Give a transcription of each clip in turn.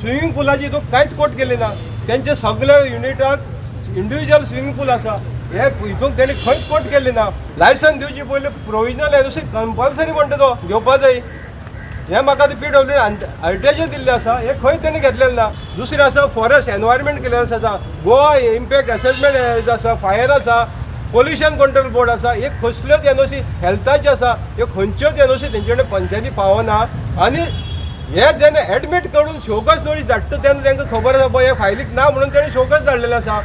Swimming पुलाची हितून कांयच कोट केली ना. तेंचे सगळे युनिटाक इंडिविज्युअल स्विमींग पूल आसा. हे हितून तेणी खंयच कोट केली ना. लायसन दिवचे पयलीं प्रोविजनल एनओसी कंपल्सरी म्हणटा तो घेवपा जाय. हे म्हाका ते पीडब्ल्यू आरटीआयचेर दिल्लें आसा, हे खंय तेणी घेतलेलें ना. दुसरें आसा फॉरेस्ट एनवायरमेंट क्लियरन्स आसा, गोवा इम्पॅक्ट एसेसमेंट आसा, फायर आसा, पोल्युशन कंट्रोल बोर्ड आसा. हे कसल्योच एनओसी हेल्थाचे आसा, ह्यो खंयच्योच एनओसी तेंचे कडेन पंचायती पावना. आनी हे जेन्ना एडमीट करून शोकॉज नोटीस धाडटा तेन्ना तांकां खबर आसा पळय हे फायलीक ना म्हणून तेणी शोकॉज धाडलेलें आसा.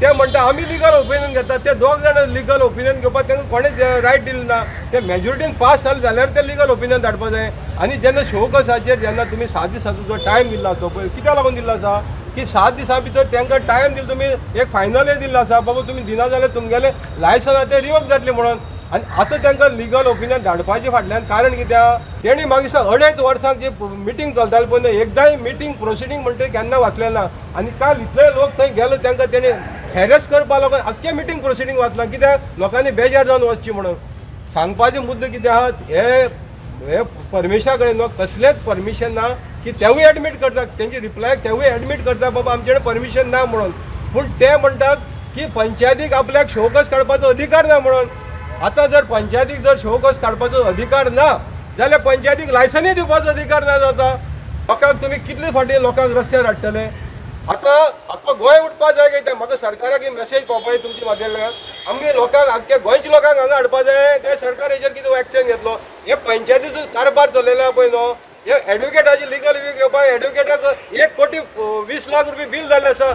ते म्हणटा आमी लिगल ओपिनियन घेतात. ते दोग जाणां लिगल ओपिनियन घेवपाक तांकां कोणेच रायट दिलें ना. ते मेजॉरिटीन पास जाले जाल्यार ते लिगल ओपिनियन धाडपा जाय. आनी जेन्ना शोकॉजाचेर जेन्ना तुमी 7 दिसांचो जो टायम दिल्लो आसा पळय, कित्याक लागून दिल्लो आसा की 7 दिसां भितर तांकां टायम दिलो, तुमी एक फायनल दिल्लो आसा, बाबा तुमी दिना जाल्यार तुमगेलें लायसन आहा तें रिवोक जातलें म्हणून. आनी आतां तांकां लिगल ओपिनियन धाडपाचें फाटल्यान कारण कित्याक, तेणी म्हाका दिसता 2.5 वर्सां जी मिटींग चलताली पळय, एकदांय मिटींग प्रोसिडींग म्हणटा केन्ना वाचलें ना. आनी काल इतले लोक थंय गेले, तांकां तेणी हॅरेस करपा लागून आख्खें मिटींग प्रोसिडींग वाचलां, कित्याक लोकांनी बेजार जावन वचची म्हणून. सांगपाचे मुद्दो कितें आहा, हे हे परमिशना कडेन न्हू कसलेंच परमिशन ना की तेवूय एडमीट करतात. तेंची रिप्लाय तेवूय एडमीट करता, बाबा आमचे कडेन परमिशन ना म्हणून. पूण ते म्हणटात की पंचायतीक आपल्याक शोकॉज काडपाचो अधिकार ना म्हणून. आतां जर पंचायतीक जर शोकॉज काडपाचो अधिकार ना जाल्यार पंचायतीक लायसनूय दिवपाचो अधिकार ना जाता. लोकांक तुमी कितले फावटी लोकांक रस्त्यार हाडटले? आतां आख्खो गोंय उठपा जाय काय तें म्हाका सरकाराक ही मेसेज पावपा जाय तुमच्या माध्यमांतल्यान. आमी लोकांक, आख्ख्या गोंयच्या लोकांक हांगा हाडपा जाय काय सरकार हेजेर कितें एक्शन घेतलो? हे पंचायतीचो कारभार चलयला पळय न्हू, हे एडवोकेटाची लिगल व्यू घेवपाक एडवोकेटाक 1 कोटी 20 लाख रुपये बील जाल्लें आसा.